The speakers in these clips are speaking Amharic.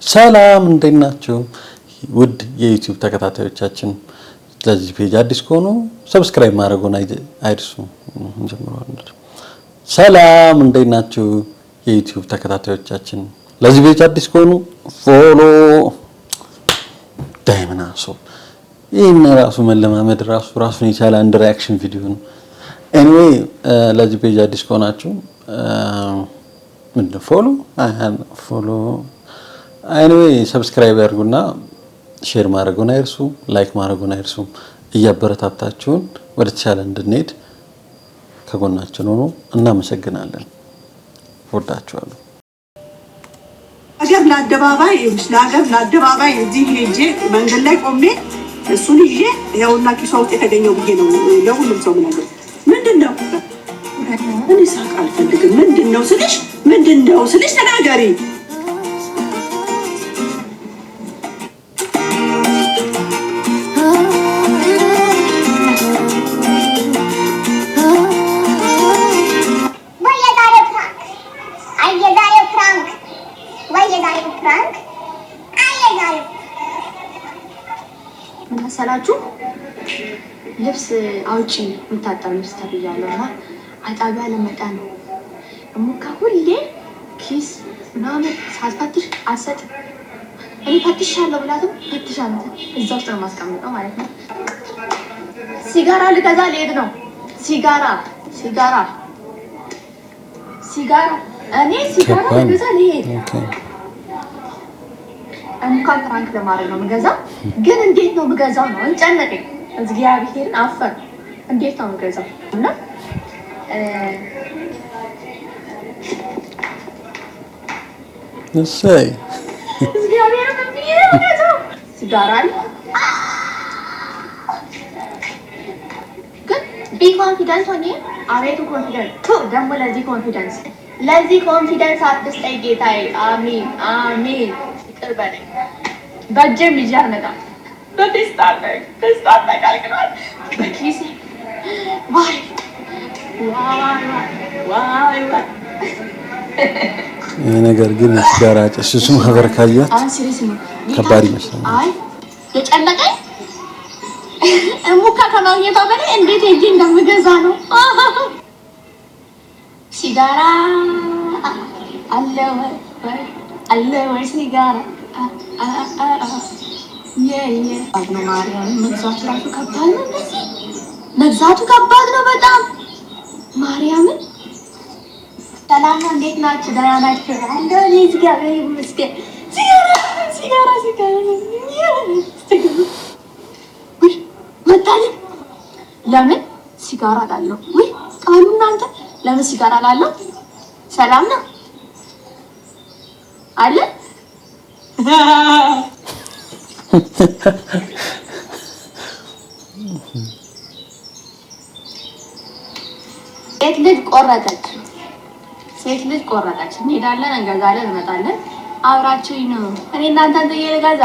ሰላም እንዴት ናችሁ? ውድ የ YouTube ተከታታዮቻችን፣ ለዚህ page አዲስ ከሆኑ subscribe ማድረጉን አይርሱ። እንጀምረዋለን። ሰላም እንዴት ናችሁ? የ YouTube ተከታታዮቻችን፣ ለዚህ page አዲስ ከሆኑ follow ዳይመና ሰው ይህን ራሱ መለማመድ ራሱ ራሱን የቻለ አንድ reaction ቪዲዮ ነው። Anyway፣ ለዚህ page አዲስ ከሆናችሁ ምንድን follow፣ anyway subscribe ያድርጉና share ማድረጉን አይርሱ፣ like ማድረጉን አይርሱ። እያበረታታችሁን ወደ ተሻለ እንድንሄድ ከጎናችን ሆኖ እናመሰግናለን። ወዳችኋለሁ። ሀገር ለአደባባይ ይኸውልሽ፣ ለሀገር ለአደባባይ እዚህ ሄጄ መንገድ ላይ ቆሜ እሱን ይዤ ይኸውና ኪሷ ውስጥ የተገኘው ብዬ ነው ለሁሉም ሰው ምናገር። ምንድን ነው? እኔ ሳቅ አልፈልግም። ምንድን ነው ስልሽ፣ ምንድን ነው ስልሽ ተናገሪ። ወይ የዛሬው prank! አይ የዛሬው prank! ወይ የዛሬው prank! አይ የዛሬው ምን መሰላችሁ? ልብስ አውጪ፣ የምታጠብ ልብስ ተብያለሁ እና አጣቢያ ልመጣ ነው። እሙካ ሁሌ ኪስ ምናምን ሳትፈትሽ አትሰጥም። እኔ ፈትሻለሁ ብላትም ፈትሻለሁ እዛ ውስጥ ነው የማስቀምጠው ማለት ነው። ሲጋራ ልገዛ ልሄድ ነው። ሲጋራ፣ ሲጋራ፣ ሲጋራ፣ እኔ ሲጋራ ከባድ ነው። ልገዛ ልሄድ እንኳን prank ለማድረግ ነው የምገዛው፣ ግን እንዴት ነው የምገዛው ነው እንጨነቀኝ። እግዚአብሔርን አፈር እንዴት ነው የምገዛው? እና እሰይ። እግዚአብሔርን ምን ብዬ ነው የምገዛው? ሲጋራ አለ ግን be confident ሆኜ፣ አቤቱ confidence ቱ ደግሞ ለዚህ confidence አትስጠኝ ጌታዬ። አሜን አሜን። ይቅር በለኝ። በእጄም ይዤ አልመጣም። በፌስታል ላይ ፌስታል ተቀልቅሏል። በኪሴ ዋይ ዋይ ዋይ ዋይ። ይህ ነገር ግን የሲጋራ ጭስ ማህበር ካያት አሁን serious ነው። ከባድ ይመስላል። አይ የጨነቀኝ እሙካ ከማግኘቷ በላይ እንዴት ሄጄ እንደምገዛ ነው። ሲጋራ አለ ወይ አለ ወይ ሲጋራ ነው። ማርያም መግዛቱ ራሱ ከባድ ነው። እንደዚህ መግዛቱ ከባድ ነው በጣም ማርያምን። ሰላም ነው። እንዴት ናችሁ? ደህና ናችሁ? አለሁ እኔ እግዚአብሔር ይመስገን። ሲጋራ፣ ሲጋራ፣ ሲጋራ ውይ መጣልኝ። ለምን ሲጋራ እላለሁ? ውይ ቃሉ እናንተ ለምን ሲጋራ እላለሁ? ሰላም ነው አለ። ሴት ልጅ ቆረጠች። ሴት ልጅ ቆረጠች። እንሄዳለን፣ እንገዛለን፣ እንመጣለን። አብራችሁኝ ነው። እኔ እናንተን ጥዬ ልገዛ?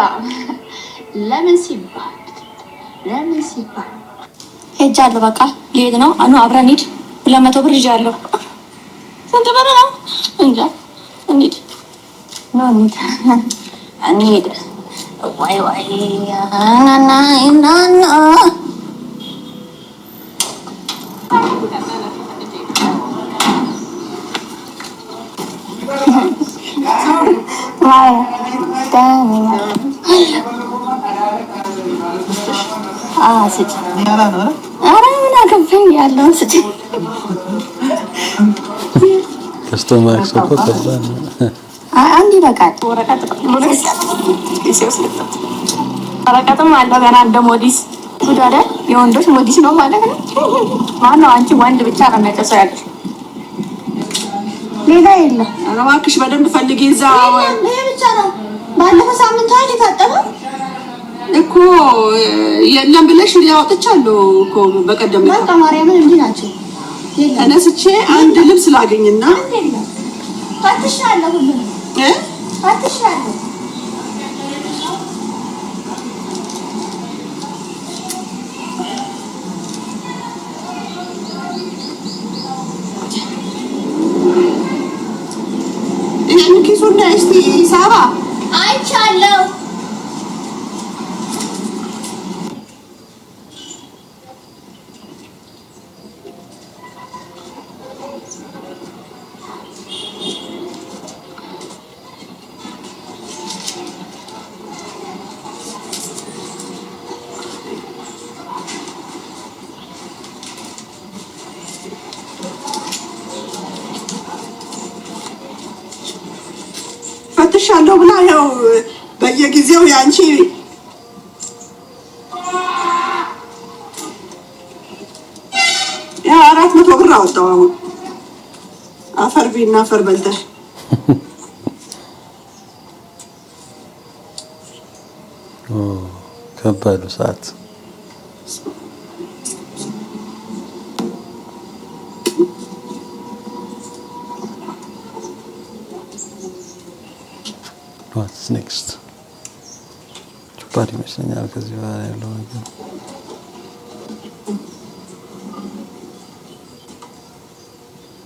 ለምን ሲባል፣ ለምን ሲባል ሄጃለሁ። በቃ ሊሄድ ነው። አኑ አብረን ሂድ። 200 ብር ይዣለሁ። ስንት ብር ነው? እንጃ። እንሂድ ነው፣ እንሂድ፣ እንሂድ። ዋይ ዋይ ናና ናና። ዋይ ደህና ስጭ። ኧረ ምን አገባኝ፣ ያለውን ስጭ። Customer እኮ ከባድ ነው። አንድ ይበቃል። ወረቀትም አለው ገና እንደ ሞዲስ ጉድ አይደል? የወንዶች ሞዲስ ነው ማለት ነው። ማነው አንቺ ወንድ ብቻ ነው የሚያጨሰው ያለሽ፣ ሌላ የለም። ኧረ እባክሽ በደንብ ፈልጊ እዛ። ይሄ ብቻ ነው። ባለፈው ሳምንት አይደል የታጠበው? እኮ የለም ብለሽ እኔ አውጥቻለሁ እኮ በቀደም ዕለት። በቃ ማርያምን እንዲህ ናቸው። የለም። ተነስቼ አንድ ልብስ ላገኝና የለም። ፈትሻለሁ፣ ሁሉንም እ ፈትሻለሁ። ይሄን ኪሱና እስቲ ሳባ። አይቻለሁ። ፈትሻለሁ ብላ ያው በየጊዜው የአንቺ ያ 400 ብር አወጣው። አሁን አፈር ቢና አፈር በልተሽ ከባዱ ሰዓት። What's next? ከባድ ይመስለኛል ከዚህ በኋላ ያለው ነገር።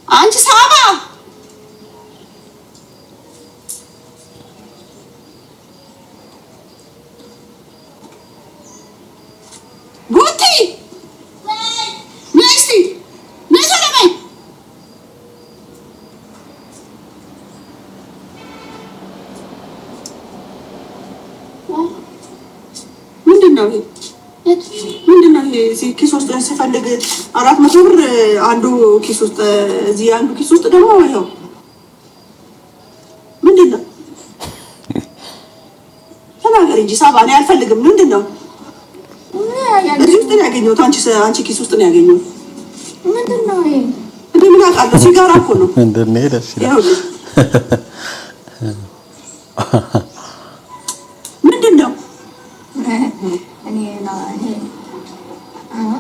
አንቺ ሳባ፣ ጉቲ፣ ነይ እስቲ፣ ነይ ቶሎ በይ። ምንድን ነው ይሄ? ምንድን ነው ይሄ? እዚህ ኪስ ውስጥ ስፈልግ 400 ብር አንዱ ኪስ ውስጥ፣ እዚህ አንዱ ኪስ ውስጥ ደግሞ ይኸው ምንድን ነው? ተናገሪ እንጂ ሳባ፣ እኔ አልፈልግም። ምንድን ነው? እዚህ ውስጥ ነው ያገኘሁት። አንቺ ኪስ ውስጥ ነው ያገኘሁት። ምንድን ነው ይሄ? እኔ ምን አውቃለሁ? ሲጋራ እኮ ነው። ምንድን ነው? ደስ ይላል። ይኸውልህ፣ ምንድን ነው? እኔ ነው እኔ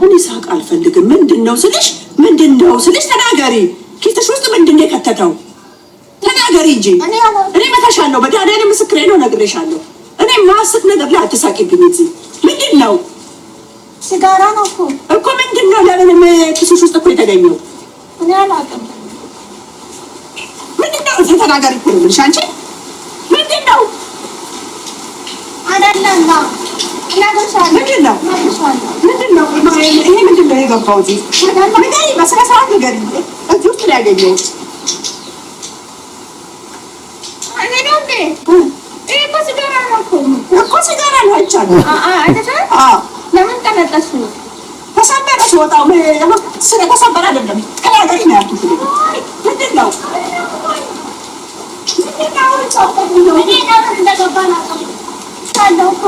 እኔ ሳቅ አልፈልግም። ምንድን ነው ስልሽ፣ ምንድን ነው ስልሽ ተናገሪ። ኪስሽ ውስጥ ምንድን ነው የከተተው? ተናገሪ እንጂ። እኔ አላውቅም። እኔ መታሻለሁ። በዳንኤል ምስክሬ ነው፣ እነግርሻለሁ። እኔ ማስቅ ነገር ላይ አትሳቂብኝ። እዚህ ምንድን ነው? ሲጋራ ነው እኮ። እኮ ምንድን ነው? ለምን ኪስሽ ውስጥ እኮ የተገኘው? እኔ አላውቅም። ምንድን ነው? ተናገሪ እኮ ነው የምልሽ። አንቺ ምንድን ነው? አይደለም፣ እነግርሻለሁ። ምንድን ነው? እነግርሻለሁ። ምንድን ነው ይሄ? ምንድን ነው የገባው እዚህ? ንገሪኝ፣ በስነ ስርዓት ንገሪኝ። እዚህ ውስጥ ነው ያገኘሁት። እኔ ነው እንዴ? ይሄ እኮ ሲጋራ ነው እኮ። እኮ ሲጋራ ነው፣ አይቻልም። አይተሻል? አዎ። ለምን ቀነጠስሽው? ተሰበረ ስወጣው ስለተሰበረ አይደለም። ተናገሪ ነው ያልኩት። ምንድን ነው? ምንድን ነው? እኔ ለምን እንደገባ አላውቅም። አለው እኮ።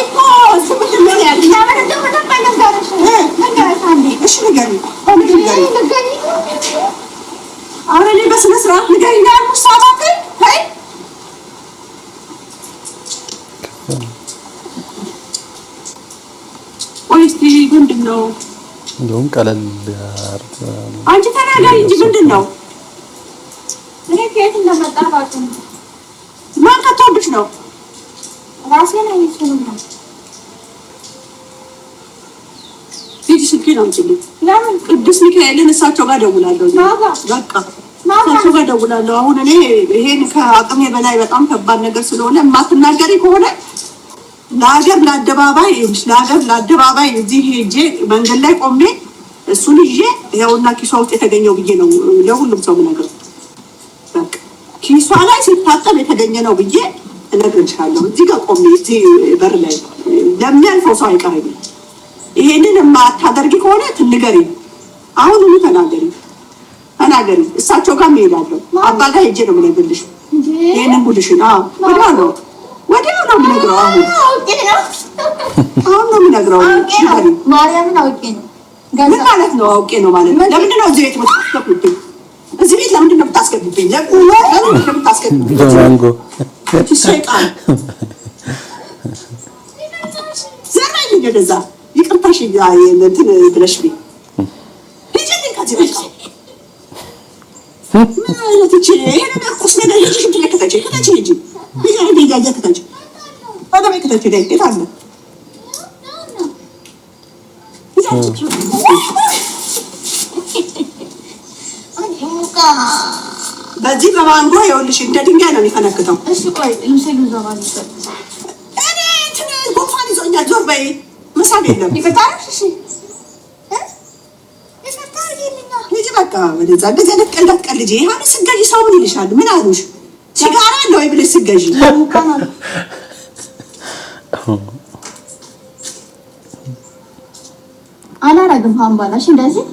እኮ እሱ ምንድን ነው ያልኩት? ለምን እንደገባ ልንገርሽ፣ ልንገርሽ አንዴ። እሺ ንገሪኝ፣ ንገሪኝ። ንገሪኝ። ኧረ እኔ በስነ ስርዓት ንገሪኝ ነው ያልኩት። ሳባ ተይ ተይ። ቆይ እስኪ ምንድን ነው? እንደውም ቀለል ያርግ። አንቺ ተናገሪ እንጂ ምንድን ነው? እኔ ከየት እንደመጣ አላውቅም። ማን ከቶብሽ ነው? ራሴ ነኝ። እሱንም ነው። ሂጂ ስልኬን አምጪልኝ። ለምን? ቅዱስ ሚካኤልን እሳቸው ጋር ደውላለሁ። ማጋ? በቃ ማጋ? እሳቸው ጋር ደውላለሁ። አሁን እኔ ይሄን ከአቅሜ በላይ በጣም ከባድ ነገር ስለሆነ የማትናገሪ ከሆነ ለሀገር ለአደባባይ፣ ለሀገር ለአደባባይ እዚህ ሄጄ መንገድ ላይ ቆሜ እሱን ይዤ ይኸውና ኪሷ ውስጥ የተገኘው ብዬ ነው ለሁሉም ሰው የምነግረው። በቃ ኪሷ ላይ ሲታጠብ የተገኘ ነው ብዬ እነግርልሻለሁ። እዚህ ጋር ቆሜ እዚህ በር ላይ ለሚያልፈው ሰው አይቀረኝም። ይሄንን የማታደርጊ ከሆነ ትንገሪ፣ አሁኑኑ ተናገሪ፣ ተናገሪ። እሳቸው ጋር እሄዳለሁ። አባ ጋር ሄጄ ነው የምነግርልሽ እንዴ? ይሄንን ጉድሽን። አዎ፣ ወዲያው ነው ወዲያው ነው የምነግረው። አሁን አውቄ ነው። አሁን ነው የምነግረው። አውቄ ነው። ንገሪ። ማርያምን አውቄ ነው። ምን ገንዘብ ማለት ነው? አውቄ ነው ማለት ነው። ለምንድን ነው እዚህ ቤት የምታስገቡብኝ? እዚህ ቤት ለምንድን ነው የምታስገቡብኝ? ለምንድን ነው የምታስገቡብኝ? በማንጎ። አንቺ ሰይጣን፣ ዘራኝ ወደዛ። ይቅርታሽ እንትን ብለሽ ቢ ሂጂልኝ ከዚህ በቃ። ምን አይነት ይቺ ይሄ ነገር ቁስ ነገር። ሂጂ ሽንት ቤት ክተቺ፣ ክተቺ፣ ሂጂ፣ ሂጂ፣ ሂጂ፣ ሂጂ፣ ክተቺ፣ ወደ ቤት ክተቺ። ነይ፣ የት አለ? ሂጂ አንቺ። ሙቃ። በዚህ በማንጎ ይኸውልሽ እንደ ድንጋይ ነው የሚፈነክተው። እሺ ቆይ ልብሴ ልብዛ ማለት እኔ እንትን ጉንፋን ይዞኛል። ዞር በይ። መሳብ የለም። ይቅርታ አደረግሽ? እሺ እ ይቅርታ አድርጊልኛ። ሂጂ በቃ ወደዛ። እንደዚህ አይነት ቀልድ አትቀልጂ። ይሄን ስትገዢ ሰው ምን ይልሻል? ምን አሉሽ? ሲጋራ አለ ወይ ብለሽ ስትገዢ አላረግም ካሁን በኋላ እሺ። እንደዚህ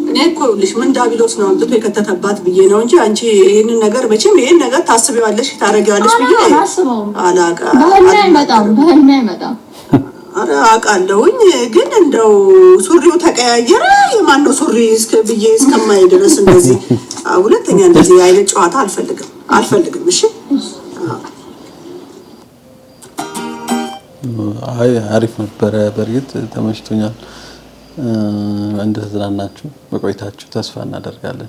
እኔ እኮ ይኸውልሽ ምን ዳቢሎስ ነው አምጥቶ የከተተባት ብዬ ነው እንጂ አንቺ ይሄንን ነገር መቼም ይሄን ነገር ታስቢዋለሽ ታረጊዋለሽ ብዬ አላስበውም። አላውቅም። በህልሜ አይመጣም፣ በህልሜ አይመጣም። ኧረ አውቃለሁኝ፣ ግን እንደው ሱሪው ተቀያየረ የማን ነው ሱሪ እስከ ብዬ እስከማይ ድረስ እንደዚህ። ሁለተኛ እንደዚህ አይነት ጨዋታ አልፈልግም፣ አልፈልግም። እሺ አይ አሪፍ ነበረ። በእርግጥ ተመችቶኛል። እንደተዝናናችሁ በቆይታችሁ ተስፋ እናደርጋለን።